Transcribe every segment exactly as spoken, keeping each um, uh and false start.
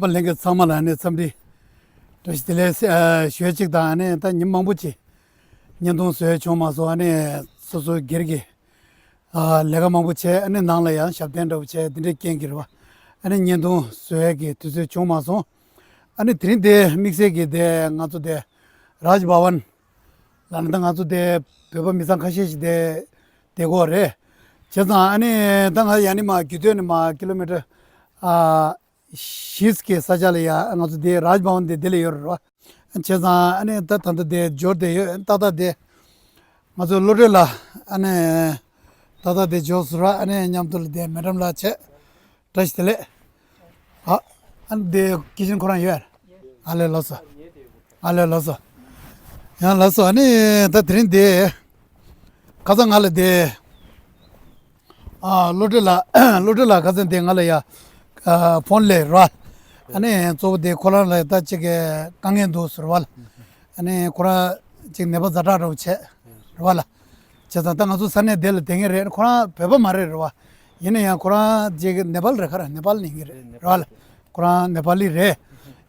པ་ལྷན་རྒྱས་ཚང་མ་ལ་ཨ་ནི་འཚམས་འདྲི་བཀྲ་ཤིས་བདེ་ལེགས་ཨ་ཞུ་ཡ་གཅིག་དང་། ཨ་ནི་ད་ཉིན་མང་པོ་ཅིག་བརྙན་ཐུང་བཟོ་ཡ་བྱུང་མ་སོང་། ཨ་ནི་སོ་སོ་སྒེར་གྱི་ཨ་ལས་ཀ་མང་པོ་བྱས། ཨ་ནི་ནང་ལ་ཡང་ཞབས་བརྟན་འདྲ་པོ་བྱས། འདི་འདྲའི་རྐྱེན་གྱིས་རེད་བ། ཨ་ནི་བརྙན་ཐུང་བཟོ་ཡ་གི་དུས་ཚོད་བྱུང་མ་སོང་། ཨ་ནི་དེ་རིང་དེ་དམིགས་བསལ་གྱི་དེ་ང་ཚོ་དེ་རཱཇ་བྷ་ཝན་ལ་ནི་ད་ང་ཚོ་དེ་བོད་པ་མི་ཚང་ཁ་ཤས་ཤིག་དེ་བསྡད་ཀྱི་ཡོད་རེད། བྱས་ཙང་ཨ་ནི་ད་ང་ཡ་ནི་མ་རྒྱུད་སྟོད་ནས་མ་ཀི་ལོ་མི་ཊར་ཨ་བཞི་གི་ས་ཆ་ལ་ཡ་ང་ཚོ་དེ་རཱཇ་བྷ་ཝན་དེ་དེ་ལ་ཡོད་རེད་བ། བྱས་ཙང་ཨ་ནི་ད་ད་ལྟ་དེ་འབྱོར་བསྡད་ཡོད། ཏག་ཏག་དེ་ང་ཚོ་བློ་གྲོས་ལགས་ཨ་ནི་ཏག་ཏག་དེ་འབྱོར་སོང་ར། ཨ་ནི་མཉམ་དུ་ལ་དེ་མེ་ཌམ་ལགས་བྱས། བཀྲ་ཤིས་བདེ་ལེགས། ཨ་ཨ་ནི་དེ་སྐྱེས་ཆེན་ཁོ་རང་ཡོད། ཨ་ལས་ལགས་སོ། ཨ་ལས་ལགས་སོ། ཡང་ལགས་སོ། ཨ་ནི་ད་དེ་རིང་དེ་ཁ་སང་ང་ལ་དེ་ཨ་བློ་གྲོས་ལགས་བློ་གྲོས་ལགས་ཁ་སང་དེ་ང་ལ་ཡ་ཨ་ཕོན་ལས་ར། ཨ་ནི་གཙོ་བོ་དེ་ཁོ་རང་ལ་ད་ཅིག་གི་དཀའ་ངལ་འདུག་ཟེར་བ་ལ། ཨ་ནི་ཁོ་རང་ཅིག་ནད་པ་ཛ་དྲག་འདྲ་པོ་བྱས་རེད་བ་ལ། བྱས་ཙང་ད་ང་ཚོ་ས་གནས་དེ་ལ་བསྡད་མཁན་རེད། ཁོ་རང་བོད་པ་མ་རེད་རེད་བ། ཡིན་ན་ཡང་ཁོ་རང་ཅིག་ནེ་པཱལ་རེད། ག་རེ་ནེ་པཱལ་ནས་ཡིན་གྱི་རེད་རེད། རེད་བ་ལ། ཁོ་རང་ནེ་པཱ་ལི་རེད།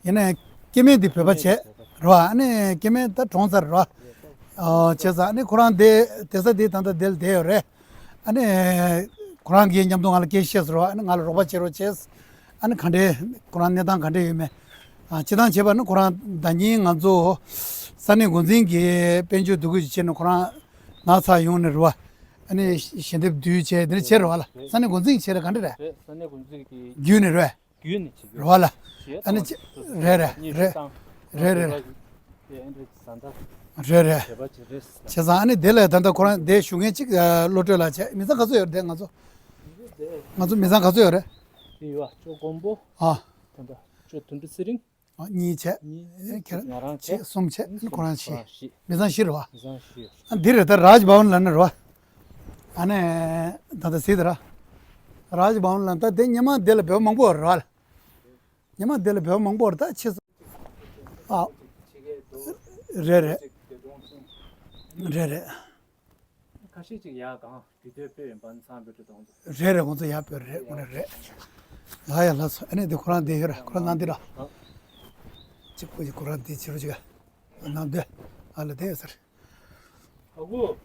ཡིན་ན་ཡང་སྐྱེ་དམན་དེ་བོད་པ་བྱས་རེད་བ། ཨ་ནི་སྐྱེ་དམན་ད་གྲོངས་ཚར་རེད་བ། ཨོ་བྱས་ཙང་ཨ་ནི་ཁོ་རང་དེ་བསྡད་ས་དེ་ད་ལྟ་དེ་ལ་བསྡད་ཡོད་རེད། ཨ་ནི་ཁོ་རང་གིས་མཉམ་དུ་ང་ལ་སྐད་བཤད་སོང་རེད་བ། ཨ་ནི་ང་ལ་རོགས་པ་བྱེད་རོགས་བྱས། ཨ་ནི་ག་འདྲས་ཁོ་རང་གནས་སྟངས་ག་འདྲས་ཡོད་མེད། ཨ་སྤྱིར་བཏང་བྱས་པ་ནི་ཁོ་རང་ཟླ་ཉིན་ང་ཚོ་ས་གནས་འགོ་འཛིན་གྱི་དཔལ་འབྱོར་འདུ་འགོད་ཅིག་བྱས་ནས་ཁོ་རང་ནགས་ཚལ་ཡོང་ནས་རེད་བ། ཨ་ནི་ཞལ་འདེབས་བསྡུས་བྱས་དེ་འདྲ་བྱས་རེད་བ་ལ། རེད། ས་གནས་འགོ་འཛིན་བྱས་རེད། ག་འདྲ་རེད། རེད། ས་གནས་འགོ་འཛིན་གྱི་བརྒྱུད་ནས་རེད། བརྒྱུད་ནས་བྱེད་རེད་བ་ལ། ཞེས་ཨ་ནི་གསུངས་པ་རེད། རེད་རེད་རེད། རེད་རེད་རེད། རེད་རེད། བྱས་ཙང་ཨ་ནི་དེ་ལ་ད་ལྟ་ཁོ་རང་དེ་ཞུ་མཁན་གཅིག་བློ་གྲོས་ལགས་བྱས། མི་ཚང་ག་ཚོད་ཡོད་རེད་དེ་ང་ཚོ། ང་ཚོ་མི་ཚང་ག་ཚོད་ཡོད་རེད། དེ་ཡོད་ཨ་ཅོ་དགོན་པོ། ཨ། ད་ལྟ་ཅོ་དོན་གྲུབ་ཚེ་རིང་། ཨ་གཉིས་བྱས། གཉིས་ཁྱེད་ང་རང་བྱས། བྱས་གསུམ་བྱས། ཨ་ནི་ཁོ་རང་བཞི། ཁོ་རང་བཞི། མི་ཚང་བཞི་རེད་བ། མི་ཚང་བཞི་ཡོད། ཨ་འདི་རེད་ད་རཱཇ་བྷ་ཝན་ལ་ནི་རེད་བ། ཨ་ནི་ད་ལྟ་གཟིགས་དང་ར། རཱཇ་བྷ་ཝན་ལ་ད་དེ་སྔོན་མ་དེ་ལ་བོད་མང་པོ་རེད་བ། སྔོན་མ་དེ་ལ་བོད་མང་པོ་རེད། ད་ཕྱིས་སུ། ཨ། རེད་རེད། རེད་རེད། ཁ་ཤས་ཅིག་ཡ་གང་དུས་དེ་སྤོས་ཡིན་པ་ཚང་བོད་དུ་གཏོང་འདུག་རེད་རེད། ཁོང་ཚོ་ཡ་སྤོས་རེད། ཁོང་རེད་རེད། ཡ་ཡ་ལགས་སོ། ཨ་ནི་དེ་ཁོ་རང་དེ་ཡོད་ར། ཁོ་རང་ནང་དེ་ར། གཅིག་པོ་ཅིག་ཁོ་རང་དེ་བྱེད་རོགས་ཅིག་ནང་དེ་ཨ་ལ་དེ་ཡོད་ཟེར། ཨ་ཁུ།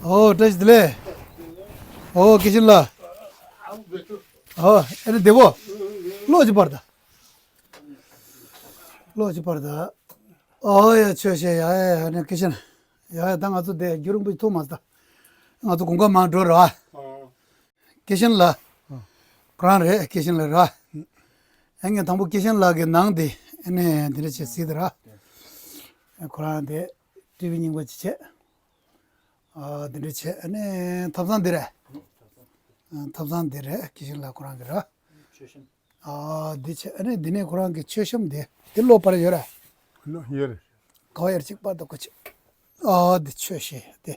ཨོ་བཀྲ་ཤིས་བདེ་ལེགས། ཨོ་སྐྱེས་ཆེན་ལགས། ཨོ་ཨ་ནི་བདེ་པོ། ལོ་ཅིག་བར་ད། ལོ་ཅིག་བར་ད། ཨོ་ཡ་ཆོས་བཤད་ཡ་ཡ་ཡ་ནི་སྐྱེས་ཆེན། ཡ་ཡ་ད་ང་ཚོ་དེ་རྒྱུན་རིང་པོ་ཐུག་མ་སོང་ད། ང་ཚོ་དགུན་ཁ་མར་འགྲོ་ར། སྐྱེས་ཆེན་ལགས། ཁོ་རང་རེད། སྐྱེས་ཆེན་ལགས་ར། ཨ་ངས་དང་པོ་སྐྱེས་ཆེན་ལགས་ཀྱི་ནང་དེ་ཨ་ནི་འདི་འདྲ་བྱས་གཟིགས་དང་ར། ཁོ་རང་དེ་ཊི་ཝི་རྙིང་པ་ཅིག་བྱས། ཨ་འདི་འདྲ་བྱས། ཨ་ནི་ཐབ་ཚང་འདི་རེད། ཨ་ཐབ་ཚང་འདི་རེད། སྐྱེས་ཆེན་ལགས་ཁོ་རང་གི་ར། ཨ་འདི་བྱས། ཨ་ནི་འདི་ནས་ཁོ་རང་གི་མཆོད་བཤམས་འདི། འདི་ལོགས་པར་ཡོད་ར། ལོགས་ཡོད་རེད། ག་བ་ཡར་གཅིག་པར་དུ་ཁོ་ཆེ། ཨ་འདི་མཆོད་བཤམས་འདི།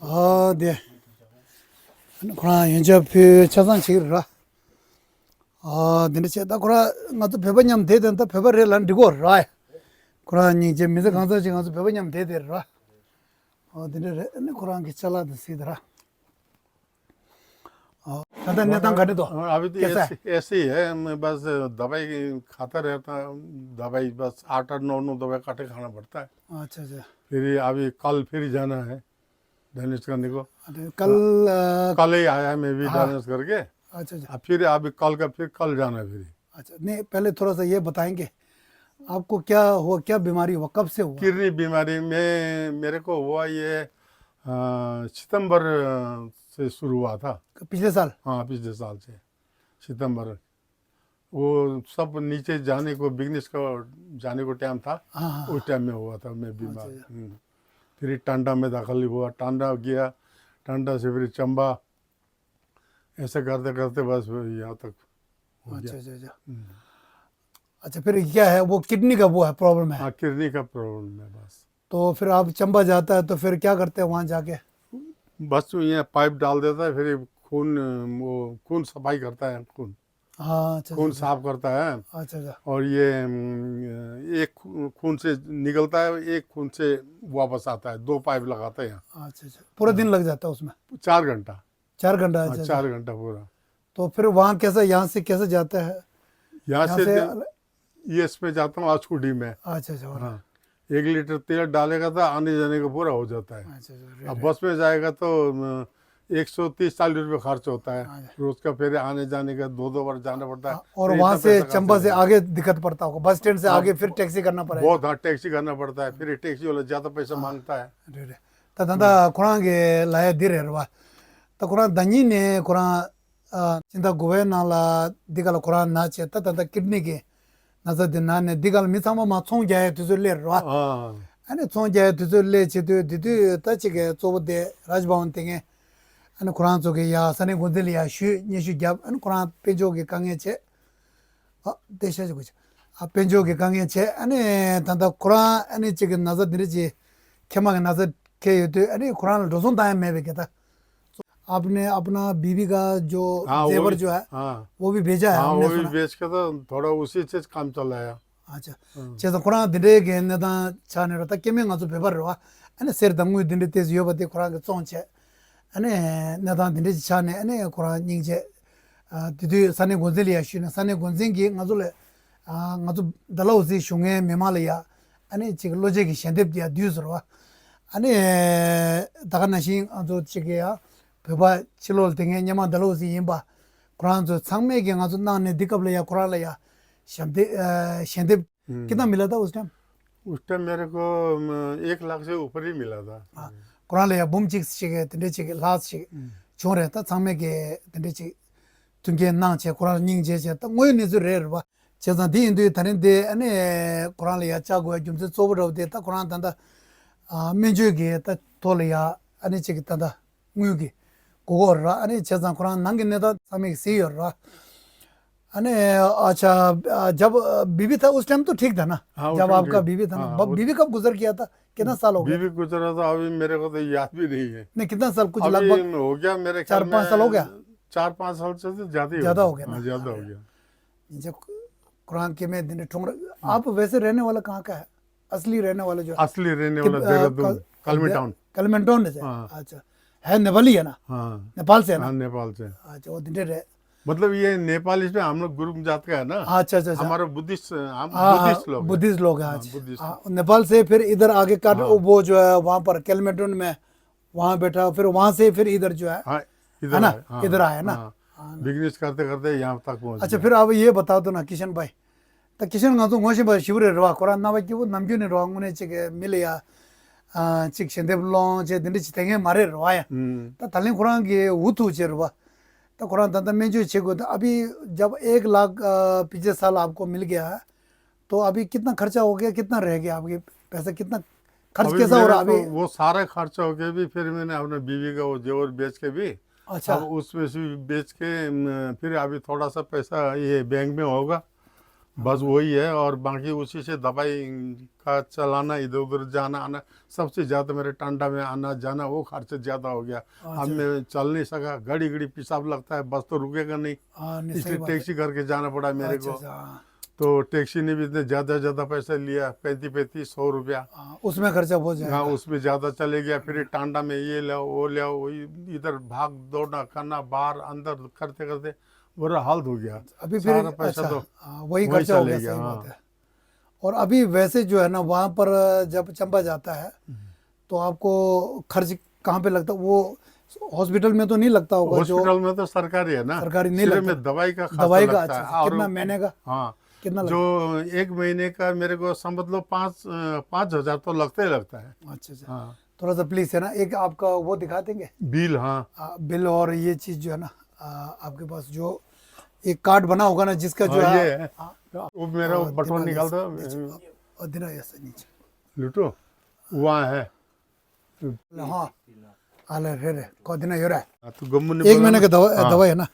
ཨ་འདི། ཨ་ནི་ཁོ་རང་ཡོན་ཆབ་ཕུལ་ཆ་ཚང་བྱེད་ཀྱི་རེད་ར། ཨ་འདི་འདྲ་བྱས། ད་ཁོ་རང་ང་ཚོ་བོད་པ་མཉམ་བསྡད་དེ་ད་བོད་པ་རེད་ལབ་འགྲིག་གོ་ར། ཁོ་རང་སྙིང་རྗེ། མི་ཚེ་གང་ཚར་ཅིག་ང་ཚོ་བོད་པ་མཉམ་བསྡད་དེ་ར། ཨ་འདི་འདྲ་རེད། ཨ་ནི་ཁོ་རང་གི་ཅ་ལག་དེ་གཟིགས་དང་ར། ཨ་ད་ལྟ་གནས་སྟངས་ག་འདྲ་འདུག हाँ, अभी तो कैसा है? ऐसे, ऐसे ही है। मैं बस दवाई खाता रहता हूँ। दवाई बस आठ आठ नौ नौ दवाई इकट्ठे खाना पड़ता है। अच्छा, अच्छा। फिर अभी कल फिर जाना है। डायलिसिस करने को। अच्छा, कल, अ, कल ही आया मैं भी हाँ। डायलिसिस करके। अच्छा, अच्छा। अब फिर अभी कल का, फिर कल जाना है फिर। अच्छा, नहीं, पहले थोड़ा सा ये बताएंगे, आपको क्या हुआ, क्या बीमारी हुआ, कब से हुआ? किडनी बीमारी में मेरे को हुआ ये, अ, सितंबर, अ, से शुरू हुआ था। पिछले साल? हाँ, पिछले साल से सितंबर। वो सब नीचे जाने को, बिजनेस का जाने को टाइम था, हाँ, हाँ, उस टाइम में हुआ था मैं बीमार। अच्छा, अच्छा। हम्म। फिर टांडा में दाखिल हुआ, टांडा गया, टांडा से फिर चंबा, ऐसे करते करते बस यहाँ तक हो गया। अच्छा, अच्छा, अच्छा। हम्म। अच्छा, फिर क्या है, वो किडनी का वो है, प्रॉब्लम है? हाँ, किडनी का प्रॉब्लम है बस। तो फिर आप चंबा जाता है तो फिर क्या करते हैं वहाँ जाके? बस ये पाइप डाल देता है, फिर खून, वो खून सफाई करता है, खून। हाँ, अच्छा, खून अच्छा, साफ करता है। अच्छा, अच्छा। और ये हम्म, एक खू- खून से निकलता है, एक खून से वापस आता है, दो पाइप लगाता है यहाँ। अच्छा, अच्छा। पूरा दिन लग जाता है उसमें? चार घंटा। चार घंटा? हाँ, अच्छा, चार अच्छा। घंटा पूरा। तो फिर वहाँ कैसे, यहाँ से कैसे जाते हैं? यहाँ यहाँ से से ज- ये इसमें जाता हूँ, आज स्कूटी में। अच्छा, अच्छा, और हाँ, एक लीटर तेल डालेगा तो आने जाने का पूरा हो जाता है। अच्छा, अच्छा, अब बस में जाएगा तो अम, एक सौ तीस चालीस रुपये खर्च होता है हाँ। रोज का, फिर आने जाने का दो दो बार जाना पड़ता है। हाँ, और तो वहाँ इतना से पैसा खर्च चंबा से होता है। आगे दिक्कत पड़ता होगा, बस स्टैंड से हाँ, आगे फिर टैक्सी करना पड़ेगा। बहुत, हाँ, टैक्सी करना पड़ता है, फिर टैक्सी वाला ज्यादा पैसा मांगता है। रे रे। त ད་ལྟ་ཁོ་རང་གི་ལབ་ཡ་འདི་རེད་རེད་བ། ད་ཁོ་རང་ཟླ་གཉིས་ནས་ཁོ་རང་ཨ་སྤྱི་ཟླ་དགུ་པའི་ནང་ལ་འདི་ག་ལ་ཁོ་རང་ན་བྱས། ད་ད་ལྟ་ཀིཌ་ནི་གི་ན་ཚ་འདི་ན་ནས་འདི་ག་ལ་མི་ཚང་མ་མར་ཚོང་རྒྱག་ཡའི་དུས་ཚོད་སླེབས་རེད་བ། ཨ། ཨ་ནི་ཚོང་རྒྱག་ཡའི་དུས་ཚོད་སླེབས་བྱེད་དུས་དེ་དུས་ད་ཅིག་གི་གཙོ་བོ་དེ་རཱཇ་བྷ་ཝན་དེ་ངས་ཨ་ནི་ཁོ་རང་ཚོ་གི་ཡ་ས་གནས་འགོ་འཛིན་ལ་ཡ་ཞུས། སྙན་ཞུ་བརྒྱབ། ཨ་ནི་ཁོ་རང་དཔལ་འབྱོར་གྱི་དཀའ་ངལ་བྱས། ཨ་དེ་ཤ་ཞིག་གོ་ཆ། ཨ་དཔལ་འབྱོར་གྱི་དཀའ་ངལ་བྱས། ཨ་ནི་ད་ལྟ་ཁོ་རང་ཨ་ནི་གཅིག་གི་ན་ཚ་འདི་འདྲ་ཅིག་མཁལ་མ་གི་ན་ཚ་འཁེལ་ཡོད་དུས། ཨ་ནི་ཁོ་རང་ལ་འགྲོ་སོང་བཏང་ཡ་མེད་པའི་གི་ད། आपने अपना बीवी का जो हाँ, वो जेवर भी, जो है हाँ, वो भी भेजा है हाँ, हमने वो भी सुना। बेच के तो थोड़ा उसी से काम चलाया। अच्छा। हाँ। जैसे ཁོ་རང་འདི་འདྲའི་གི་གནས་སྟངས་ཆགས་ནས་ར། ད་སྐྱེ་དམན་ང་ཚོ་བོད་པ་རེད་བ། ཨ་ནི་གསེར་དང་དངུལ་འདི་འདྲའི་ཏོག་ཙམ་ཡོད་པ་དེ་ཁོ་རང་གིས་བཙོང་བྱས། ཨ་ནི་གནས་སྟངས་འདི་འདྲའི་ཅིག་ཆགས་ནས། ཨ་ནི་ཁོ་རང་སྙིང་རྗེ། ཨ་དེ་དུས་ས་གནས་འགོ་འཛིན་ལ་ཡ་ཞུས་ནས། ས་གནས་འགོ་འཛིན་གྱིས་ང་ཚོ་ལ་ཨ་ང་ཚོ་ཌལ་ཧོ་སི་བཞུགས་མཁན་མི་མང་ལ་ཡ་ཨ་ནི་ཅིག་བློ་འབྱེད་ཀྱི་ཞལ་འདེབས་དེ་ཡ་བསྡུས་ཟེར་བ། ཨ་ནི་ད་ག་ནང་བཞིན་ང་ཚོ་ཅིག་གི་ཡ་བོད་པ་ཕྱི་ལོགས་ལ་བསྡད་མཁན་སྔོན་མ་ཌལ་ཧོ་སི་ཡིན་པ་ཁོ་རང་ཚོ་ཚང་མས་ཀྱིས་ང་ཚོ་གནང་ནས། འདི་སྐབས་ལ་ཡ་ཁོ་རང་ལ་ཡ་ཞལ་འདེབས་ཨ་ཞལ་འདེབས། हम्म। कितना मिला था उस टाइम? उस टाइम मेरे को अम, एक लाख से ऊपर ही मिला था। ཁོ་རང་ལ་ཡ་འབུམ་གཅིག་ཞིག་གི་དེ་འདྲ་ཅིག་གི་ལྷག་ཞིག་བྱུང་རེད། ད་ཚང་མས་ཀྱིས་དེ་འདྲ་ཅིག་མཐུན་རྐྱེན་གནང་བྱས། ཁོ་རང་སྙིང་རྗེ་བྱས། ད་དངོས་ཡོད་གནས་ཚུལ་རེད་རེད་བ། བྱས་ཙང་དེ་ཡིན་དུས་ད་རིང་དེ་ཨ་ནི་ཁོ་རང་ལ་ཡ་བཅར་དགོས་ཡ་རྒྱུ་མཚན་གཙོ་བོ་འདྲ་བོ་དེ། ད་ཁོ་རང་ད་ལྟ་ཨ་སྨན་བཅོས་ཀྱི་ད་ཐོག་ལ་ཡ་ཨ་ནི་ཅིག་གི་ད་ལྟ་དངུལ་གྱི་དགོས་མཁོ་རེད་ར། ཨ་ནི་བྱས་ཙང་ཁོ་རང་ནང་གི་གནས་སྟངས་ཚང་མས་གཟིགས་ཡོད་ར། ཨ་ནི་अच्छा, जब बीवी था उस टाइम तो ठीक था ना? हाँ, उस जब टाइम आपका ठीक। बीवी था ना? हाँ, बब- वो बीवी कब गुजर गया था? कितना साल हो गया? बीवी गुजरा था, अभी मेरे को तो याद भी नहीं है। नहीं, कितना साल? कुछ अभी लगभग हो गया मेरे ख्याल चार पाँच में साल हो गया? चार पाँच साल से तो ज्यादा ही ज्यादा हो हो गया ना? हाँ, ज्यादा हो गया। जब कुरान के में दिन ठुंग रहे। आप वैसे रहने वाला कहाँ का है? असली रहने वाला जो है? असली रहने कि- वाला अ, देहरादून, कल- कलमी टाउन। कलमेंटोन से? हाँ। अच्छा, है नेपाली है ना? हाँ। नेपाल से है ना? हाँ, नेपाल से। अच्छा, वो दिन रहे। मतलब ये नेपाल इसमें हम लोग ग्रुप जात का है ना। अच्छा, अच्छा, अच्छा। हमारा बुद्धिस्ट, हम हाँ, हाँ, बुद्धिस्ट लोग हैं। बुद्धिस्ट लोग हैं। हाँ, अच्छा, बुद्धिस्ट। हाँ, नेपाल से फिर इधर आगे काट हाँ। वो जो है वहाँ पर कैलमेंटोन में वहाँ बैठा, फिर वहाँ से फिर इधर जो है, हाँ, है ना? आए, हाँ, इधर आए ना? हाँ। हाँ। बिजनेस करते करते यहाँ तक पहुँच अच्छा, गए। फिर अब ये बता दो ना किशन भाई। ད་ཀི་ཤན་ང་ཚོ་ངོ་ཤེས་པ་ཞིབ་རེད་རེད་བ། ཁོ་རང་རྣམ་པ་སྐྱིད་པོ་ནམ་རྒྱུན་ནས་རེད་བ། དངོས་གནས་ཅིག་གི་མི་ལ་ཡ་ཨ་ཅིག་ཞལ་འདེབས་སློང་བྱས་འདི་འདྲ་ཅིག་དེ་ངས་མ་རེད་རེད་བ་ཡ། हम्म। ད་ད་ལན་ཁོ་རང་གི་འུ་ཐུག་བྱས་རེད་བ། ད་ཁོ་རང་ད་ལྟ་སྨན་བཅོས་བྱེད་དགོས། ད अभी जब एक लाख अ, पिछले साल आपको मिल गया तो अभी कितना खर्चा हो गया, कितना रह गया आपके पैसा, कितना खर्च अभी कैसा हो रहा मेरे अभी? को वो सारा खर्च हो गया भी, फिर मैंने अपने बीवी का वो जेवर बेच के भी, अच्छा। अब उसमें से भी बेच के म, फिर अभी थोड़ा सा पैसा ये बैंक में होगा, बस वही है। और बाकी उसी से दवाई का चलाना, इधर उधर जाना आना, सबसे ज्यादा मेरे टांडा में आना जाना वो खर्च ज्यादा हो गया। अब अच्छा। मैं चल नहीं सका, घड़ी घड़ी पेशाब लगता है, बस तो रुकेगा नहीं, हाँ, नहीं, सही इसलिए बात है। टैक्सी करके जाना पड़ा मेरे अच्छा, को। अच्छा, हाँ। तो टैक्सी ने भी इतने ज्यादा ज्यादा पैसा लिया, पैंतीस पैंतीस सौ रुपया। हाँ, उसमें खर्चा बहुत जाएगा। हाँ, उसमें ज्यादा चले गया। फिर टांडा में ये ले आओ, वो ले आओ, वो इधर भाग दौड़ना करना, बाहर अंदर करते करते बुरा हाल हो गया। अभी फिर सारा पैसा अच्छा, तो हाँ, वही वही खर्चा हो चले गया, गया, सही हाँ। बात है। और अभी वैसे जो है ना, वहाँ पर जब चंबा जाता है तो आपको खर्च कहाँ पे लगता है? वो हॉस्पिटल में तो नहीं लगता होगा जो हॉस्पिटल में तो सरकारी है ना, सरकारी नहीं सिर्फ लगता। में दवाई का खर्च दवाई का, लगता अच्छा, है। और कितना महीने का? हाँ, कितना लगता? जो एक महीने का मेरे को समझ लो पाँच अ, पाँच हजार तो लगता ही लगता है। अच्छा, अच्छा। हाँ, थोड़ा सा प्लीज है ना, एक आपका वो दिखा देंगे। बिल, हाँ। आ, बिल और ये चीज जो है ना, आ, आपके पास जो एक कार्ड बना होगा ना, जिसका जो हाँ, है, ये है। हाँ, वो मेरा हाँ, बटन दिना निकाल ऐसा दो। नीचे, और दिना ऐसा नीचे। लुटो, वहाँ है। हाँ, अरे रे रे, को दिना यो रे। हाँ, तो गम एक महीने का दवा, हाँ। दवाई है ना।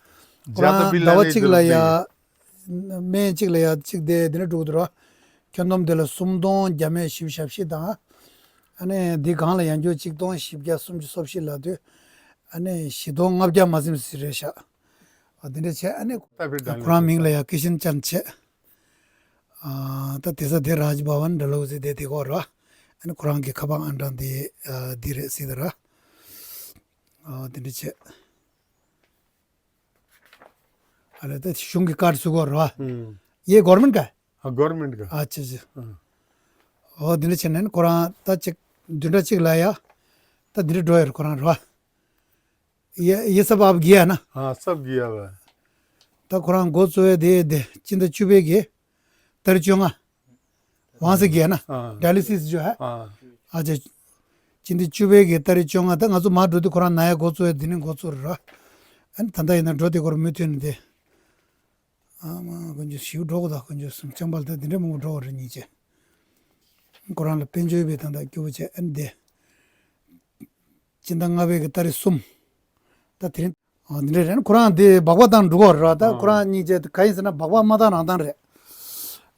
ज्यादा कुरान बिल दवा लाने की चिक जरूरत लाया, नहीं। मैं चिक लाया, चिक दे, दिने टूक दरो। क्यों तुम दिल सुम दो, जमे शिव शपशी दा। अने दि गां ला यांजो चिक दो, शिव क्या सुम सोपशी ला दो। अने शिदो ngab kya mazim si resha. འདི་འདྲ་བྱས་ཨ་ནི་ད་ཕེར་ཁོ་རང་མིང་ལ་ཡ་ཀི་ཤན་ཅན་བྱས། ཨ་ད་དེ་ས་དེ་རཱཇ་བྷ་ཝན་འདྲ་ལོ་ཟེར་དེ་དེ་གོ་ར། ཨ་ནི་ཁོ་རང་གི་ཁ་པར་ཨང་གྲངས་དེ་ཨ་འདི་རེད་ཟེར་དེ་ར། ཨ་དེ་འདྲ་བྱས། ཨ་ལས་ད་གཞུང་གི་ཀར་ཚུགས་གོ་ར། ཨུམ། ཡེ་གོར་མེན་ཀ་ཨ་གོར་མེན་ཀ་ཨ་ཆི་ཆི། ཨུམ། ཨོ་དེ་འདྲ་བྱས་ནས་ཁོ་རང་ད་ཅིག་བདུན་ཕྲག་གཅིག་ལ་ཡ། ད་འདི་འདྲ་འགྲོ་ཡོད་རེད་ཁོ་རང་ར། ये ये सब आप किया है ना? हाँ, सब किया हुआ है। ད་ཁོ་རང་འགོ་གཙོ་བའི་དེ་དེ་སྤྱི་ཟླ་བཅུ་པའི་གི་ཏ་རིག་བཅོ་ལྔ། वहाँ से किया ना? हाँ। डायलिसिस जो है। हाँ। अच्छा। སྤྱི་ཟླ་བཅུ་པའི་གི་ཏ་རིག་བཅོ་ལྔ་ད་ང་ཚོ་མར་འགྲོ་དུས་ཁོ་རང་ན་ཡ་འགོ་གཙོ་བའི་དེ་ནས་འགོ་གཙོ་རེད་ར། ཨ་ནི་ད་ལྟ་ཡིན་ན་འགྲོ་དེ་སྐོར་མུ་མཐུད་ནས་དེ། ཨ་མ་དཀོན་མཆོག་ཞིའུ་འགྲོ་གོ་ད་དཀོན་མཆོག་གསུམ་ཅང་པ་ལ་ད་དེ་འདྲ་མང་པོ་འགྲོ་བ་རེད་སྙིང་རྗེ། ཁོ་རང་ལ་དཔལ་འབྱོར་པའི་ད་ད་སྐྱོ་པོ་བྱས་ཨ་ནི་དེ། སྤྱི་ཟླ་ལྔ་པའི་གི་ཏ་རིག་གསུམ། ད་དེ་རིང་། ཨ་འདི་འདྲ་རེད་ཁོ་རང་དེ་སྦག་སྦག་བཏང་འགྲོ་གོ་ར་ད་ཨ་ཁོ་རང་གཉིས་བྱས་ག་ཡིན་ཟེར་ན་སྦག་སྦག་མ་བཏང་རང་བཏང་རེད།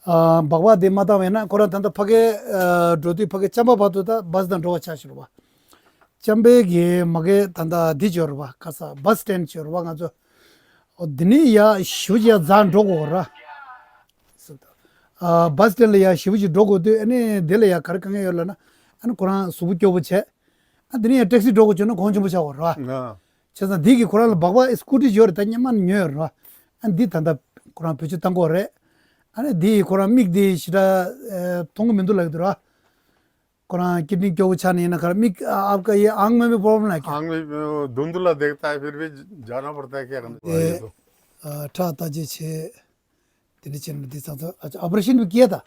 ཨ་སྦག་སྦག་དེ་མ་བཏང་བས་ན་ཁོ་རང་ད་ལྟ་ཕ་གི་ཨ་འགྲོ་དུས་ཕ་གི་ཅམ་པ་བར་དུ་ད་བ་སི་དང་འགྲོ་བ་ཆགས་ཤི་རུ་བ། ཅམ་པའི་གི་མ་གི་ད་ལྟ་འདི་བྱོས་རུ་བ་ཁ་ས་བ་སི་སི་ཊེན་ཌི་བྱོས་རུ་བ་ང་ཚོ། ཨོ་འདི་ནི་ཡ་ཞུ་ཅི་ཡ་རྫ་འགྲོ་གོ་ར། ཨ་བ་སི་སི་ཊེན་ཌི་ལ་ཡ་ཞི་བུ་ཅིག་འགྲོ་དགོས་དུས་ཨ་ནི་དེ་ལ་ཡ་ག་རེ་དཀའ་ངལ་ཡོད་ལབ་ན་ཨ་ནི་ཁོ་རང་གཟུགས་པོ་སྐྱོ་པོ་བྱས། ཨ་དེ་ནི་ཡ་ཊེག་སི་འགྲོ་དགོས་བྱུང་ན་གོང་ཆེན་པོ་ཆགས་པ་རེད་བ། ཨ། བྱས་ཙང་འདི་གི་ཁོ་རང་ལ་སྦག་སྦག་སི་ཀུ་ཊི་ཡོད་རེད་ད་སྙེ་མ་ཉོས་ཡོད་རེད་བ། ཨ་འདི་ད་ལྟ་ཁོ་རང་བེད་སྤྱོད་བཏང་གོ་རེད། ཨ་ནི་འདི་ཡི་ཁོ་རང་མིག་འདི་ཞེ་དྲག་མཐོང་གི་མི་འདུག་ལབ་ཀྱི་འདུག་ར། ཁོ་རང་ཀིཌ་ནི་སྐྱོ་པོ་ཆགས་ནས་ཡིན་ན་ཁ་ར་མིག་आपका ये आँख में भी प्रॉब्लम है क्या? आँख में धुंधला देखता है, फिर भी जाना पड़ता है, क्या करना? ये, हाँ, ये तो। अ, ཁྲག་ལྟ་ཅི་བྱེད། དེ་འདྲ་བྱས་ན་འདི་ཚང་ཚང་ཨ་ཅག་ཨོ་པ་རེ་ཤན་བི་ཀྱེ་ད།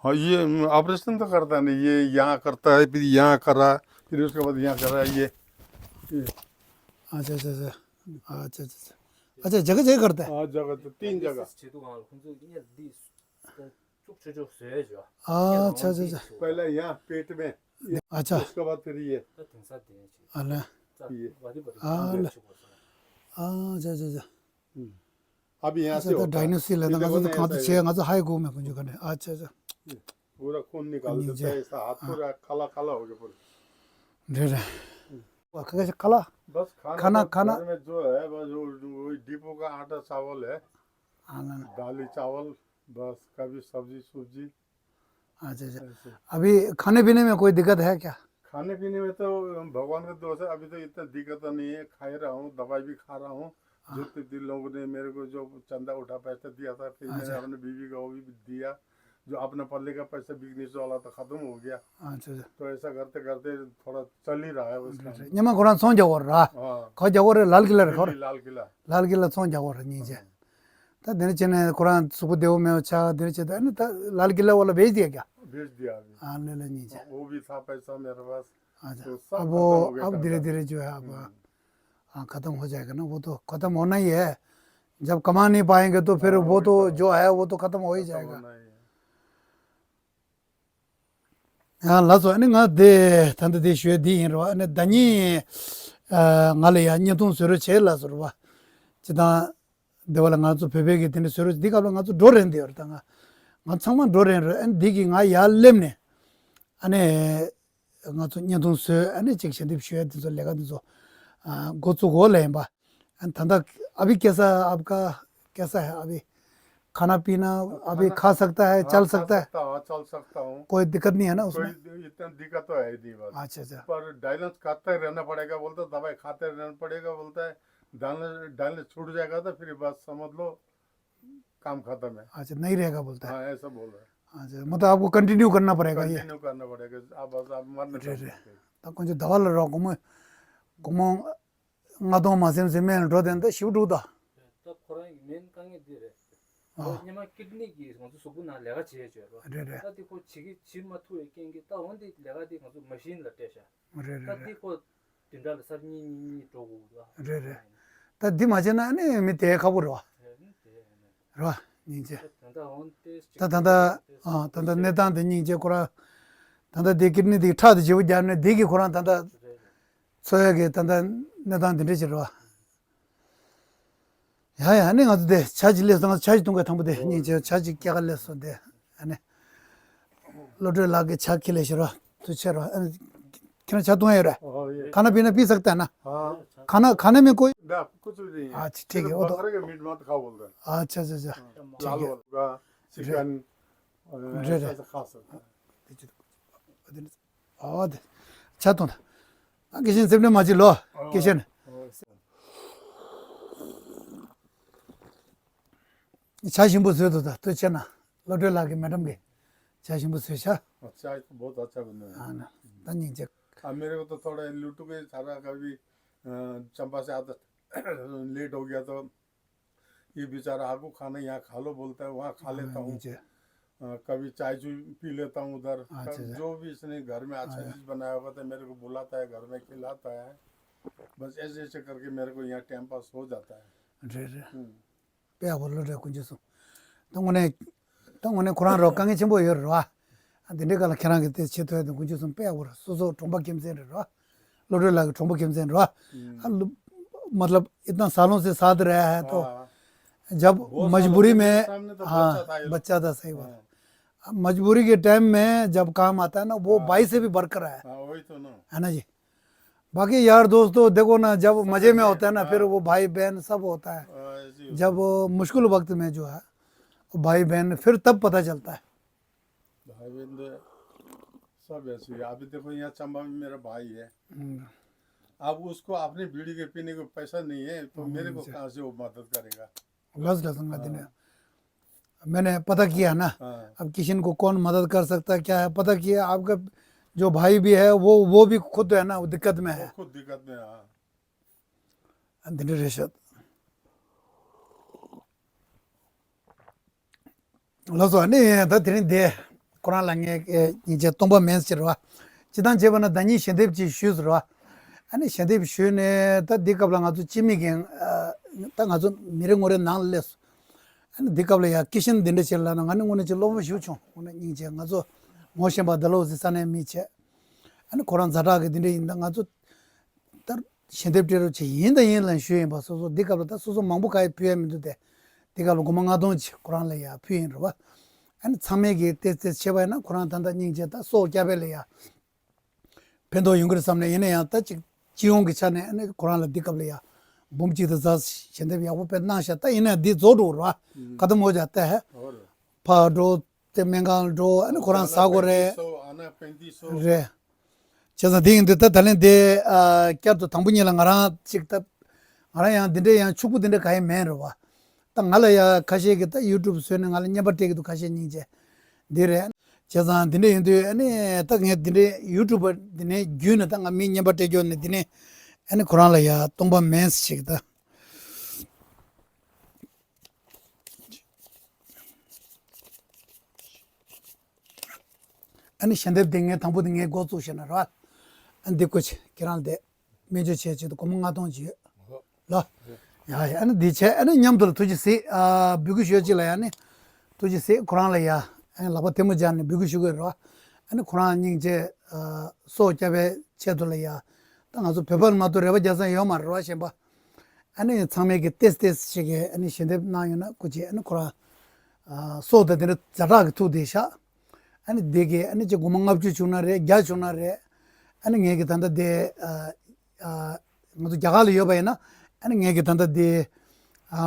हाँ, ये, हम्म, ऑपरेशन तो करता नहीं, ये यहाँ करता है, फिर यहाँ करा, फिर उसके बाद यहाँ करा, ये, ये। अच्छा, अच्छा, अच्छा। अच्छा, अच्छा, अच्छा। अच्छा, जगह जगह करता है? हाँ, जगह तो तीन जगह। अच्छा, अच्छा, अच्छा। पहले यहाँ पेट में, ये, अच्छा। उसके बाद फिर ये। अला। ये। अला। अच्छा, अच्छा, अच्छा। हम्म। अब यहाँ से होता है। डायग्नोसिस ལ་ང་ཚོ་གང་དུ་བྱས་ང་ཚོ་ཧ་གོ་མེད་ཁོང་ཚོ་ག་ནས། अच्छा, अच्छा। पूरा खून निकाल देता है, ऐसा हाथ पूरा काला काला हो गया पूरा। རེད་རེད། ཁ་ཁ་ཁ་ལ། बस खाना, खाना, तो खाना। घर में जो है, बस वो, वो डिपो का आटा चावल है। हाँ, ना, ना। दाली चावल, बस कभी सब्जी सुब्जी। अच्छा, अच्छा। ऐसे। अभी खाने पीने में कोई दिक्कत है क्या? खाने पीने में तो भगवान का दुआ से अभी तो इतना दिक्कत तो नहीं है, खा ही रहा हूँ, दवाई भी खा रहा हूँ। हाँ। जो तीन लोगों ने मेरे को जो चंदा उठा पैसा दिया था, फिर मैंने, अच्छा। अपने बीवी का वो भी दिया, जो अपना पल्ले का पैसा बिजनेस वाला तो खत्म हो गया। अच्छा, अच्छा। तो ऐसा करते करते थोड़ा चल ही रहा है उसका। अच्छा, अच्छा। ཉི་མ་ཁོ་རང་ཚོང་རྒྱག་གོ་ར། हाँ। ཁོ་རྒྱག་གོ་རེད། लाल किला རེད་ཁོ། दिल्ली लाल किला। लाल किला ཚོང་རྒྱག་གོ་ར་སྙིང་རྗེ། हाँ। ད་དེ་འདྲ་བྱས་ནས་ཁོ་རང་གཟུགས་པོ་བདེ་བོ་མེད་པ་ཆགས། དེ་འདྲ་བྱས་ད་ཨ་ནི་ད लाल किला वाला बेच दिया क्या? बेच दिया अभी। हाँ, ले ले नीचे। वो भी था पैसा मेरे पास। अच्छा। तो सब अब खत्म वो, हो गया अब धीरे धीरे जो है अब, हम्म। हाँ, खत्म हो जाएगा ना, वो तो खत्म होना ही है। जब कमा नहीं पाएंगे तो फिर हाँ, वो वही तो तो। जो है वो तो खत्म हो ही जाएगा। खत्म होना ही है। ཡང་ལགས་སོ། ཨ་ནི་ང་དེ་ད་ལྟ་དེ་ཞུ་ཡ་འདི་ཡིན་རེད་བ། ཨ་ནི་ཟླ་ཉིན་ཨ་ང་ལ་ཡང་བརྙན་ཐུང་བཟོ་རོགས་བྱེད་ལགས་སོ་རེད་བ། ཅི་དང་། དེ་བ་ལ་ང་ཚོ་བོད་པའི་གི་དེ་འདྲ་བཟོ་རོགས་འདི་སྐབས་ལ་ང་ཚོ་འགྲོ་རན་དེ་ཡོད་རེད་ད། ང་ང་ཚང་མ་འགྲོ་རན་རེད། ཨ་ནི་འདི་གི་ང་ཡར་སླེབས་ནས་ཨ་ནི་ང་ཚོ་བརྙན་ཐུང་བཟོས། ཨ་ནི་ཅིག་ཞལ་འདེབས་ཞུ་ཡ་དེ་ཚོ་ལས་ཀ་དེ་ཚོ་ཨ་འགོ་བཙུགས་འོག་ལ་ཡིན་པ། ད་ལྟ་अभी कैसा आपका, कैसा है अभी? खाना पीना अभी खा सकता है, चल सकता है? हाँ, चल सकता हूँ। कोई दिक्कत नहीं है ना उसमें? कोई इतना दिक्कत तो है नहीं बस। अच्छा, अच्छा। पर डायलिसिस करते रहना पड़ेगा बोलता है, दवाई खाते रहना पड़ेगा बोलता है। डायलिसिस, डायलिसिस छूट जाएगा तो फिर बस समझ लो काम खत्म है। अच्छा, नहीं रहेगा बोलता है। हाँ, ऐसा बोल रहा है। अच्छा, मतलब आपको कंटिन्यू करना पड़ेगा ये? कंटिन्यू करना पड़ेगा। आप बस, आप मर नहीं सकते। ད་དཀོན་མཆོག་ཟླ་བ་ལ་རོགས་སྒོར་མོ་སྒོར་མོ་ལྔ་སྟོང་མ་ཟིན་ཟིན་མེད་ལ་འགྲོ་དེ་འདི་ཞིབ་འགྲོ་ད། ད་ཁོ་རང་གི་མེན་དཀའ་ངལ་འདི་རེད། ཨ། ཁོ་སྔོན་མ་ཀིཌ་ནི་གི་ང་ཚོ་གཟུགས་པོ་ནང་ལས་ཀ་བྱེད་བྱེད་རོ། རེད་རེད། ད་འདི་ཁོ་བྱེད་ཀྱི་བྱེད་མ་ཐུབ་པའི་རྐྱེན་གྱིས་ད་འོན་ཏེ་ལས་ཀ་འདི་ང་ཚོ་མ་ཤིན་ལ་སྤྲད་ཤག། རེད་རེད་ད་འདི་རེད། ཁོ་བདུན་ཕྲག་ལ་གསར་གཉིས་གཉིས་གཉིས་འགྲོ་དགོས་འདུག་ཨ། རེད་རེད། ད་འདི་མ་བྱས་ན་ཨ་ནི་མི་དེ་ཁག་པོ་རེད་བ། རེད་ནི་དེ་ཡིན་ནི། རེད་བ་སྙིང་རྗེ། ད་ད་ལྟ་འོན་ཏེ་ད་ད་ལྟ་ཨ་ད་ལྟ་གནས་སྟངས་དེ་སྙིང་རྗེ་ཁོ་རང་། ད་ལྟ་དེ་ཀིཌ་ནི་དེ་ཁྲག་དེ་བརྗེ་པོ་རྒྱབ་ནས་དེ་གི་ཁོ་རང་ད་ལྟ་རེད་རེད། འཚོ་ཡ་གི་ད་ལྟ་གནས་སྟངས་དེ་འདྲ་ཞིག་རེད་བ། ཡ་ཡ་ཨ་ནི་ང་ཚོ་དེ་ཇ་ཅིག་སླེབས་སོང་། ང་ཚོ་ཇ་ཅིག་འཐུང་གི་དང་པོ་དེ་སྙིང་རྗེ་ཇ་ཅིག་སྐྱེལ་ག་སླེབས་སོང་དེ། ཨ་ནི་བློ་གྲོས་ལགས་ཀྱིས་ཇ་འཁྱེར་ལེ་ཤི་རོ་དུ་ཆེ་རོ། ཨ་ནི་ཁྱེད་རང་ཇ་འཐུང་ཡ་ཡོད་རེད། ཨོ་ཡེ། खाना पीना पी सकता है ना? हाँ। खाना, खाने में कोई? ना, कुछ भी नहीं है। अच्छा, ठीक है, सिर्फ वो तो बकरे का मीट भात खाओ बोलते हैं। अच्छा, अच्छा, अच्छा। ठीक है। लाल वाला का चिकन, अ, रे, रे। ऐसा, ऐसा खा सकते हैं। ཨོ་དེ། ཆ་ཐོན། ཨ་ཀི་ཤན་སེམས་ནས་མ་བྱེད་ལོ། ཨོ། ཀི་ཤན། ཨོ། ཇ་ཞིམ་པོ་བཟོས་འདུག་ད་ལྟོས་བྱས་ན། བློ་གྲོས་ལགས་ཀྱི་མེ་ཌམ་གྱིས་ཇ་ཞིམ་པོ་བཟོས་ཤག་ཨ། चाय तो बहुत अच्छा बना है। हाँ ना। ད་སྙིང་རྗེ། हाँ, मेरे को तो थोड़ा लुटू के सारा कभी, अ, चंबा से आता लेट हो गया तो ये बेचारा आगू खाना यहाँ खा लो बोलता है, वहाँ खा लेता हूँ। नीचे। अ, कभी चाय चुई पी लेता हूँ उधर। अच्छा, अच्छा। जो भी इसने घर में अच्छा, हाँ, चीज बनाया होगा तो मेरे को बुलाता है, घर में खिलाता है। बस ऐसे ऐसे करके मेरे को यहाँ टाइम पास हो जाता है। रे, रे। हम्म। पे आप बोलो रे कुछ सो। तो उन्हें ད་དངོས་གནས་ཁོ་རང་རོ་དཀའ་ངལ་ཆེན་པོ་ཡོད་རེད་བ། ཨ་འདི་འདྲའི་སྐབས་ལ་ཁྱེད་རང་གིས་དེ་བྱེད་ཐུབ་ཡ་དེ་དཀོན་མཆོག་གསུམ་དཔེ་ཡག་པོ་རེད། སོ་སོ་གྲོང་པ་ཁྱིམ་མཚེས་རེད་རོ། བློ་གྲོས་ལགས་ཀྱི་གྲོང་པ་ཁྱིམ་མཚེས་རེད་རོ། हाँ। हाँ, लो-, मतलब इतना सालों से साथ रहा है तो हाँ। जब वो मजबूरी सालों में, के सामने तो हाँ, बच्चा था ये लोग। बच्चा था, सही बात। हाँ। मजबूरी के टाइम में जब काम आता है ना, वो हाँ। भाई से भी बढ़कर है। हाँ, वही तो ना। है ना जी? बाकी यार दोस्त तो देखो ना, जब सब मजे में होते हैं ना, हाँ। फिर वो भाई बहन सब होता है। हाँ, ऐसे ही होता है। जब वो मुश्किल वक्त में जो है, वो भाई बहन फिर तब पता चलता है। भाई बहन तो सब ऐसे ही। अभी देखो, यहाँ चंबा में मेरा भाई है। हम्म। अब उसको अपने बीड़ी के पीने को पैसा नहीं है, तो हम्म, मेरे को अच्छा। कहाँ से वो मदद करेगा? लस लसन का दिन है। हाँ। मैंने पता किया ना, हाँ। अब किशन को कौन मदद कर सकता है, क्या है, पता किया। आपका जो भाई भी है, वो, वो भी खुद है ना, वो दिक्कत में वो है। खुद दिक्कत में है, हाँ। འདི་འདྲ་རེད་ཤག་ལགས་སོ། ཨ་ནི་ད་དེ་རིང་འདི་ཁོ་རང་ལ་ངས་སྙིང་རྗེ་སྟོང་པ་མེད་ཟེར་བ། སྤྱིར་བཏང་བྱས་པ་ན་ཟླ་ཉིན་ཞལ་འདེབས་ཅིག་ཞུས་ཟེར་བ། ཨ་ནི་ཞལ་འདེབས་ཞུས་ནས་ད་འདི་སྐབས་ལ་ང་ཚོ་སྤྱི་མི་གིས་ད་ང་ཚོ་མི་རེ་ངོ་རེ་ནང་ལ་སླེབས་སོང་། ཨ་ནི་འདི་སྐབས་ལ་ཡ་ཀི་ཤན་འདི་འདྲ་བྱས་ལབ་ན་ང་ནི་དངོས་གནས་ཅིག་བློ་ཕམ་ཞེ་པོ་བྱུང་། དངོས་གནས་སྙིང་རྗེ། ང་ཚོ་ངོ་ཤེས་པ་འདི་ལོ་ཟེར་ས་ནས་མི་བྱས། ཨ་ནི་ཁོ་རང་ཛ་དྲག་གི་འདི་འདྲ་ཡིན་ད་ང་ཚོ་ལྟར་ཞལ་འདེབས་སྤྲད་རོགས་བྱེད། ཡིན་དང་ཡིན་ལབ་ཞུས་ཡིན་པ། སོ་སོ་འདི་སྐབས་ལ་ད་སོ་སོ་མང་པོ་ག་ཡེ་ཕུལ་ཡ་མི་འདུག་སྟེ། འདི་སྐབས་ལ་སྒོར་མོ་ལྔ་སྟོང་ཅིག་ཁོ་རང་ལ་ཡ་ཕུལ་ཡིན་རེད་བ། ཨ་ནི་ཚང་མས་ཀྱི་ཏེ་ཙེ་བྱས་པ་ཡིན་ན་ཁོ་རང་ད་ལྟ་སྙིང་རྗེ་ད་སྲོག་སྐྱབས་པ་ལ་ཡ་ཕན་ཐོགས་ཡོང་གི་རེད་བསམ་ནས། ཡིན་ན་ཡང་ད་ཅིག་སྤྱི་ཡོངས་ཀྱི་ཆ་ནས་ཨ་ནི་ཁོ་རང་ལ་འདི་སྐབས་ལ་ཡ་འབུམ་གཅིག་དང་ཟླ་ཞལ་འདེབས་ཡག་པོ་དཔེ་གནང་ཤག་ད་ཡིན་ན་འདི་རྫོགས་འགྲོ་རེད་བ། ཁ་ཏ་མོ་ཇ་ཏེ་ཧེ། ཕར་འགྲོ། དེ་སྨན་ཁང་འགྲོ། ཨ་ནི་ཁོ་རང་ཟ་དགོས་རེད། རེད། བྱས་ཙང་དེ་ཡིན་དུས་ད་ད་ལན་དེ་ཨ་བསྐྱར་དུ་དང་པོ་ཉིད་ལ་ང་རང་ཅིག་ད་ང་རང་ཡང་འདི་འདྲའི་ཡང་ཕྱུག་པོ་འདི་འདྲ་ག་ཡེ་མེད་རེད་བ། ད་ང་ལ་ཡ་ཁ་ཤས་ཀྱིས་ད་ཡུ་ཊུབ་བཟོས་ནས་ང་ལ་རྔན་པ་སྤྲད་ཀྱི་འདུག་ཁ་ཤས་སྙིང་རྗེ་འདི་རེད། བྱས་ཙང་འདི་འདྲ་ཡིན་དུས་ཨ་ནི་ད་ངས་འདི་འདྲའི་ཡུ་ཊུབ་པ་འདི་ནས་བརྒྱུད་ནས་ད་ང་མིའི་རྔན་པ་སྤྲད་རྒྱུ་ནས་འདི་ནས་ཨ་ནི་ཁོ་རང་ལ་ཡ་སྟོང་པ་མེད་ཅིག་ད། ཨ་ནི་ཞལ་འདེབས་དེ་ངས་དང་པོ་དེ་ངས་འགོ་བཙུགས་ཤེ་ན་ར། ཨ་ནི་འདི་བཀོད་ཆེ་ཁྱེད་རང་དེ་སྨན་བཅོས་བྱས་ཆེད་དུ་སྒོར་མོ་ལྔ་སྟོང་ཅིག་ཡོད་ལ། ཡ་ཡ། ཨ་ནི་འདི་བྱས་ཨ་ནི་མཉམ་དུ་ལ་ཐུགས་རྗེ་གཟིགས། ཨ་འབོད་སྐུལ་ཞུ་ཅིག་ལ་ཡ་ནི་ཐུགས་རྗེ་གཟིགས། ཁོ་རང་ལ་ཡ་ཨ་ནི་ལག་པ་ཐལ་མོ་སྦྱར་ནས་འབོད་སྐུལ་ཞུ་གི་ར། ཨ་ནི་ཁོ་རང་སྙིང་རྗེ་ཨ་སྲོག་སྐྱབས་པའི་ཆེད་དུ་ལ་ཡ། ད་ང་ཚོ་བོད་པ་ལ་མ་གཏོགས་རེ་བ་རྒྱག་ས་ཡོད་མ་རེད་བ་གཞན་པ། ཨ་ནི་ཚང་མས་ཀྱི་ཏེས་ཏེས་ཞིག་གིས་ཨ་ནི་ཞལ་འདེབས་གནང་ཡོད་ན་སྐུ་མཁྱེན། ཨ་ནི་ཁོ་རང་ཨ་སྲོག་དང་དེ་འདྲ་ཛ་དྲག་གི་ཐུག་བསྡད་ཤག་ཨ་ནི་དེ་གིས་ཨ་ནི་ཅིག་སྒོར་མོ་ལྔ་བཅུ་བྱུང་ན་རེད། བརྒྱ་བྱུང་ན་རེད། ཨ་ནི་ངས་ཀྱི་ད་ལྟ་དེ་ཨ་ཨ་ང་ཚོ་རྒྱ་གར་ལ་ཡོད་པ་ཡིན་ན་ཨ་ནི་ངས་ཀྱི་ད་ལྟ་དེ་ཨ་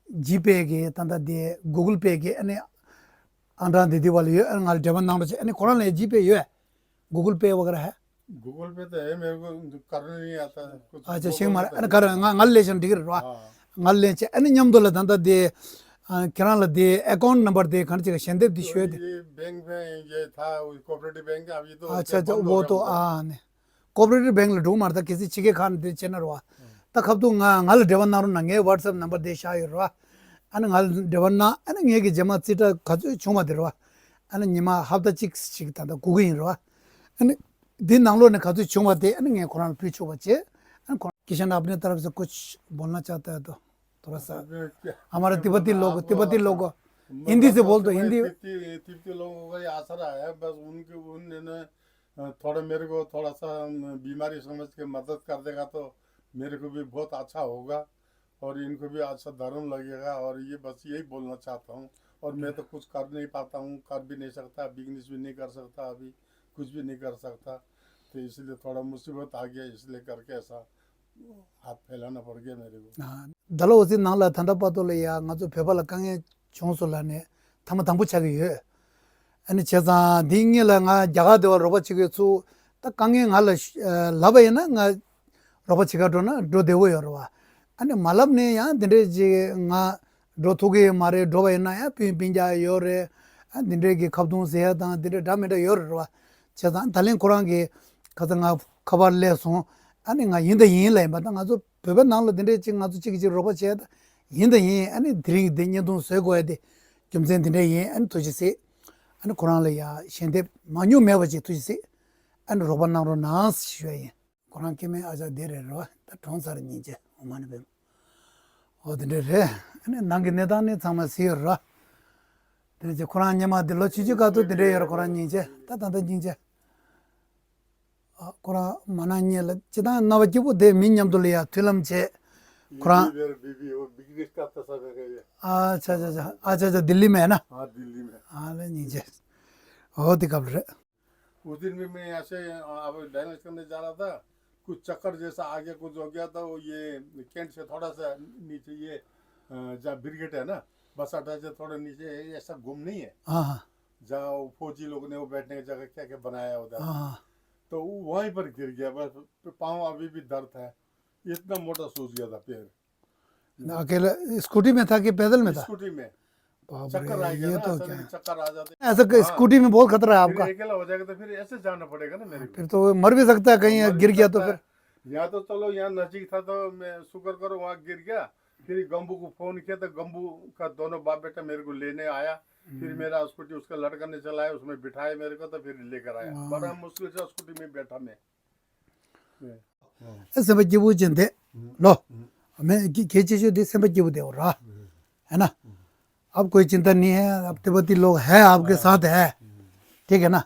ཇི་པེ་གི་ད་ལྟ་དེ་གུ་གུལ་པེ་གི་ཨ་ནི་ཨང་གྲངས་དེ་དེ་བ་ལ་ཡོད། ཨ་ནི་ང་ལ་འབྲེལ་བ་གནང་རོགས་བྱེད། ཨ་ནི་ཁོ་རང་ལ་ཇི་པེ་ཡོད། गूगल पे वगैरह है? गूगल पे तो है मेरे को, करना नहीं आता कुछ। अच्छा, ཤེས་མ་རེད། ཨ་ནི་ག་རེ་ང་ང་ལ་ལེན་ཤེས་འགྲིག་གི་རེད་བ། ང་ལ་ལེན་བྱས་ཨ་ནི་མཉམ་དུ་ལ་ད་ལྟ་དེ་ཨ་ཁྱེད་རང་ལ་དེ་ཨེ་ཀའུན་ཊི་ནམ་བར་དེ་ག་འདྲ་ཅིག་ཞལ་འདེབས་དེ་ཞུས་ཏེ། ये बैंक में ये था, वो कोऑपरेटिव बैंक, अभी तो अच्छा, अच्छा, वो तो, हाँ, नहीं। कोऑपरेटिव बैंक ལ་འགྲོ་མ་རེད། ད་གལ་སྲིད་ཕྱི་རྒྱལ་ཁག་ནས་དེ་བྱས་ན་རེད་བ། ད་ཁ་ཐུག་ང་ང་ལ་འབྲེལ་བ་གནང་རོགས་གནང་། ངའི་ཝ་ཊི་སེབ་ནམ་བར་དེ་བཞག་ཡོད་རེད་བ། ཨ་ནི་ང་ལ་འབྲེལ་བ་གནང་། ཨ་ནི་ངས་ཀྱི་རྗེས་མ་རྩིས་ཁྲ་ག་ཚོད་བྱུང་བ་དེ་རེད་བ། ཨ་ནི་ཉི་མ་ཧབ་ཏ་གཅིག་ཅིག་ད་ལྟ་སྒུག་གི་ཡིན་རེད་བ། ཨ་ནི་འདི་ནང་ལོགས་ནས་ག་ཚོད་བྱུང་བ་དེ་ཨ་ནི་ངས་ཁོ་རང་ལ་ཕུལ་ཆོག་པ་བྱེད། ཨ་ནི་ཁོ་རང་किशन, अपने तरफ से कुछ बोलना चाहता है तो थोड़ा सा। हमारा तिब्बती लोग, तिब्बती लोग हिंदी से बोल दो, हिंदी। तिब्बती, तिब्बती लोगों का ये आसरा है, बस उनके, उनने अ, थोड़ा मेरे को थोड़ा सा, अम, बीमारी समझ के मदद कर देगा तो मेरे को भी बहुत अच्छा होगा और इनको भी अच्छा धर्म लगेगा। और ये बस यही बोलना चाहता हूँ। और मैं तो कुछ कर नहीं पाता हूँ, कर भी नहीं सकता, बिजनेस भी नहीं कर सकता, अभी कुछ भी नहीं कर सकता। तो इसलिए थोड़ा मुसीबत आ गया, इसलिए करके ऐसा हाथ फैलाना पड़ गया मेरे को। ཨ། ཌལ་ཧོ་སི་ནང་ལ་ད་ལྟ་བར་དུ་ལ་ཡ་ང་ཚོ་བོད་པ་ལ་དཀའ་ངལ་བྱུང་སོང་ལབ་ནས་ཐེངས་མ་དང་པོ་ཆགས་ཀྱི་ཡོད། ཨ་ནི་བྱས་ཙང་འདིའི་སྔོན་ལ་ང་རྒྱ་གར་དེ་བ་རོགས་པ་བྱེད་མཁན་ཚོ་ད་དཀའ་ངལ་ང་ལ་ཤ- ལབ་པ་ཡིན་ན་ང་རོགས་པ་བྱེད་ག་འགྲོ་ན་འགྲོ་བདེ་བོ་ཡོད་རེད་བ། ཨ་ནི་མ་ལབ་ནས་ཡང་འདི་འདྲས་ཅིག་ང་འགྲོ་ཐུབ་ཀྱི་མ་རེད། འགྲོ་བ་ཡིན་ན་ཡང་སྤུན་སྤུན་ཀྱག་ཡོད་རེད། ཨ་འདི་འདྲས་ཀྱི་ཁ་བརྡུང་ཟེར་ཡ་དང་འདི་འདྲས་འདྲ་མི་འདྲ་ཡོད་རེད་བ། བྱས་ཙང་ད་ལན་ཁོ་རང་གིས་ཁ་ཚ་ང་ཁ་པར་སླེབས་སོང་། ཨ་ནི་ང་ཡིན་ད་ཡིན་ལབ་ཡིན་པ། ད་ང་ཚོ་བོད་པའི་ནང་ལ་འདི་འདྲས་ཅིག་ང་ཚོ་གཅིག་གིས་གཅིག་རོགས་པ་བྱས་ད་ཡིན་ད་ཡིན། ཨ་ནི་དེ་རིང་འདི་བརྙན་ཐུང་བཟོས་དགོས་ཡ་དེ་རྒྱུ་མཚན་འདི་འདྲས་ཡིན། ཨ་ནི་ཐུགས་རྗེ་གཟིགས། ཨ་ནི་ཁོ་རང་ལ་ཡ་ཞལ་འདེབས་མང་ཉུང་མེད་པ་ཅིག་ཐུགས་རྗེ་གཟིགས། ཨ་ནི་རོགས་པ་གནང་རོགས་གནང་ཞུ་ཡ་ཡིན། ཁོ་རང་སྐྱེ་དམན་ཨ་ཅག་དེ་རེད་རོ། ད་གྲོངས་ཚར་སྙིང་རྗེ། འོ་མ་ཎི་བེམ། འོ་དེ་འདྲས་རེད། ཨ་ནི་ནང་གི་གནས་སྟངས་ནི་ཚང་མ་གཟིགས་ཡོད་རོ། དེ་འདྲས་ཅིག་ཁོ་རང་སྔོན་མ་དེ་ལོ་བཅུ་གཅིག་སྐབས་དུ་དེ་འདྲས་ཡོད་རོ། ཁོ་རང་སྙིང་རྗེ། ད་ད་ལྟ་སྙིང་རྗེ། ཨ་ཁོ་རང་མ་ན་ཉེ་ལ་སྤྱི་བཏང་རྣ་བ་སྐྱིད་པོ་དེ་མི་མཉམ་དུ་ལ་ཡ་མཐུན་ལམ་བྱས། ཁོ་རང་ये भी मेरा बीबी, वो बिजनेस का था सब है ये। ཨ་ཆ་ཆ་ཆ། ཨ་ཆ་ཆ། दिल्ली में है ना? हाँ, दिल्ली में। ཨ་ལེ་སྙིང་རྗེ། འོ་དེ་སྐབས་རེད། उस दिन भी मैं यहाँ से, अ, अब डायलिसिस करने जा रहा था, कुछ चक्कर जैसा आ गया, कुछ हो गया, तो ये कैंट से थोड़ा सा नीचे ये, अ, जहाँ ब्रिगेड है ना, बस अड्डा से थोड़ा नीचे, ऐसा गुम नहीं है, हाँ हाँ। जहाँ वो फौजी लोग ने वो बैठने की जगह क्या क्या बनाया उधर, हाँ हाँ। तो वो वहीं पर गिर गया। बस पाँव अभी भी दर्द है, इतना मोटा सूज गया था पैर। अकेला स्कूटी में था कि पैदल में था? स्कूटी में। बाप रे, चक्कर आ गया ये ना, तो ऐसा क्या नहीं, है? चक्कर आ जाते। ऐसा कि हाँ। स्कूटी में बहुत खतरा है फिर आपका। अकेला हो जाएगा तो फिर ऐसे जाना पड़ेगा ना मेरे को। फिर तो वो मर भी सकता है कहीं हाँ, मर भी गिर गया तो सकता है। फिर। यहाँ तो चलो, यहाँ नजदीक था तो मैं शुक्र करो वहाँ गिर गया। फिर गम्बू को फोन किया तो गम्बू का दोनों बाप बेटा मेरे को लेने आया। फिर हम्म। मेरा स्कूटी उसका लड़का ने चलाया, उसमें बिठाया मेरे को, तो फिर लेकर आया। हाँ। बड़ा मुश्किल से स्कूटी में बैठा मैं। ཨེ་སེམས་པ་སྐྱིད་པོ་ཅན་དེ་ལོ། མེ་གི་གལ་ཆེ་ཤོས་དེ་སེམས་པ་སྐྱིད་པོ་དེ་འོ་ར། है ना? अब कोई चिंता नहीं है, अब तिब्बती लोग है आपके साथ है। ठीक है ना?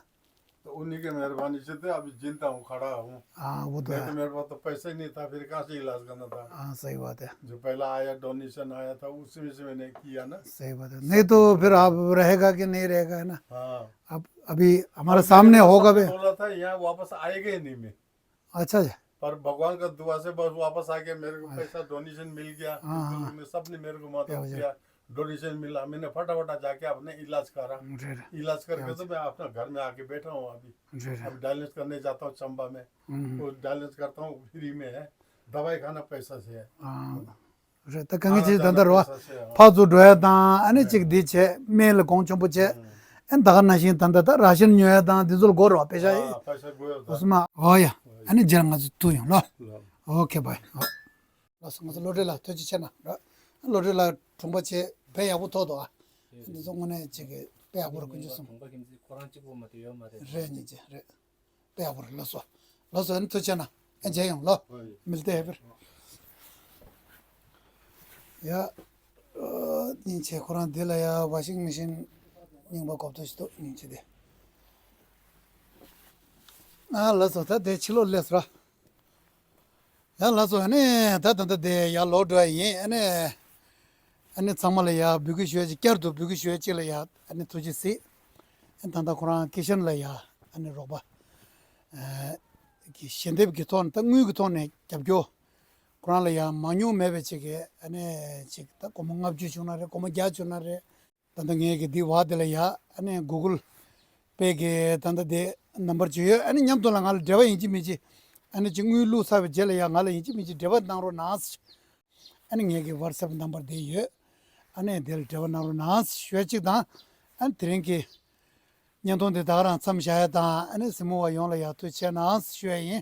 तो उन्हीं के मेहरबानी से तो अभी जिंदा हूँ, खड़ा हूँ। हाँ, वो तो नहीं तो है। मेरे पास तो पैसा ही नहीं था, फिर कहाँ से इलाज करना था? हाँ, सही बात है। जो पहला आया, डोनेशन आया था, उसी में से मैंने किया ना। सही बात है, नहीं तो फिर आप रहेगा कि नहीं रहेगा, है ना? हाँ। अब अभी हमारे और सामने मैंने होगा सबको भी। बोला था, यहाँ वापस आएगा ही नहीं मैं। अच्छा जी। पर भगवान का दुआ से बस वापस आ गया, मेरे को हाँ। पैसा डोनेशन मिल गया, हाँ, हाँ। में सबने मेरे को मदद क्या वजह? किया, डोनेशन मिला, मैंने फटाफट जाके अपने इलाज करा। जी, जी। इलाज करके क्या तो वजह? मैं अपना घर में आके बैठा हूँ अभी। जी, जी। अभी डायलिसिस करने जाता हूँ चंबा में, हम्म। वो डायलिसिस करता हूँ, फ्री में है, दवाई खाना पैसा से है। हाँ। རེད། ད་དཀའ་ངལ་ཅིག་ད་ལྟ་རེད་བ། ཕར་ཚུར་འགྲོ་ཡ་དང་ཨ་ནི་ཅིག་འདི་བྱས། སྨན་ལ་གོང་ཆེན་པོ་བྱས། ཨ་ནི་ད་ག་ནང་བཞིན་ད་ལྟ་ད་ར་ཤན་ཉོ་ཡ་དང་འདི་ཚོ་ལ་དགོས་རེད་བ། པེ་ཤ་ཡི། ཨོ་ཡ། ཨ་ནི་རྗེས་ལ་ང་ཚོ་ཐུག་ཡོང་ལོ། ཨོ་ཁེ་བྷའི། ལགས་སོ། ང་ཚོ་བློ་གྲོས་ལགས་ཐུགས་རྗེ་ཆེ་གནང་ར། བློ་གྲོས་ལགས་གྲོང་པ་བྱས་དཔེ་ཡག་པོ་ཐོག་འདུག་ཨ། འདི་ཚོ་དངོས་གནས་ཅིག་གི་དཔེ་ཡག་པོ་རེད། དཀོན་མཆོག་གསུམ། གྲོང་པ་ཁྱིམ་མཚེས་ཁོ་རང་གཅིག་པོ་མ་གཏོགས་ཡོད་མ་རེད། རེད། སྙིང་རྗེ་རེད། དཔེ་ཡག་པོ་རེད། ལགས་སོ། ལགས་སོ། ཨ་ནི་ཐུགས་རྗེ་ཆེ་གནང་། ཨ་མཇལ་ཡོང་ལོ། ཨོ་ཡེ། མིལ་ཏེ་ཧེ་ཕིར། ཡ། ཨ། སྙིང་རྗེ། ཁོ་རང་འདི་ལ་ཡ་ཝ་ཤིང་མེ་ཤིན་རྙིང་པ་གོ་ཐོས་ཤིག་འདུག་སྙིང་རྗེ་དེ། ཨ། ལགས་སོ། ད་དེ་ཕྱི་ལོགས་སླེབས་སོང་ར། ཡ་ལགས་སོ། ཨ་ནི་ད་ད་ད་དེ་ཡར་ལོག་འགྲོ་ཡ་ཡིན། ཨ་ནི་ཨ་ནི་ཚང་མ་ལ་ཡ་འབོད་སྐུལ་ཞུ་ཡ་ཅིག་བསྐྱར་དུ་འབོད་སྐུལ་ཞུ་ཡ་ཅིག་ལ་ཡ་ཨ་ནི་ཐུགས་རྗེ་གཟིགས། ཨ་ནི་ད་ལྟ་ཁོ་རང་ཀི་ཤན་ལ་ཡ་ཨ་ནི་རོགས་པ་ཨ་གི་ཞལ་འདེབས་ཀྱི་ཐོག་ནས། ད་དངུལ་གྱི་ཐོག་ནས་རྒྱབ་སྐྱོར་ཁོ་རང་ལ་ཡ་མང་ཉུང་མེད་པའི་ཅིག་གི་ཨ་ནི་ཅིག་ད་སྒོར་མོ་ལྔ་བཅུ་བྱུང་ན་རེད། སྒོར་མོ་བརྒྱ་བྱུང་ན་རེད། ད་ལྟ་ངས་ཀྱི་འདི་བ་དེ་ལ་ཡ་ཨ་ནི་གུ་གུལ་པེ་གི་ད་ལྟ་དེ་ནམ་བར་ཅིག་ཡོད། ཨ་ནི་མཉམ་དུ་ལ་ང་ལ་འབྲེལ་བ་ཡིན་གཅིག་མིན་གཅིག་ཨ་ནི་ཅིག་དངུལ་བླུགས་ཚར་བའི་རྗེས་ལ་ཡ་ང་ལ་ཡིན་གཅིག་མིན་གཅིག་འབྲེལ་བ་གནང་རོགས་གནང་། ཨ་ནི་ངས་ཀྱི་ཝ་ཊི་སེབ་ནམ་བར་དེ་ཡོད། ཨ་ནི་དེ་ལ་འབྲེལ་བ་གནང་རོགས་གནང་ཞུ་ཡ་གཅིག་དང་། ཨ་ནི་དེ་རིང་གི་བརྙན་ཐུང་དེ་ད་ག་རང་མཚམས་བཞག་ཡ་དང་། ཨ་ནི་གཟིགས་མོ་བ་ཡོངས་ལ་ཡ་ཐུགས་རྗེ་ཆེ་གནང་ཞུ་ཡ་ཡིན།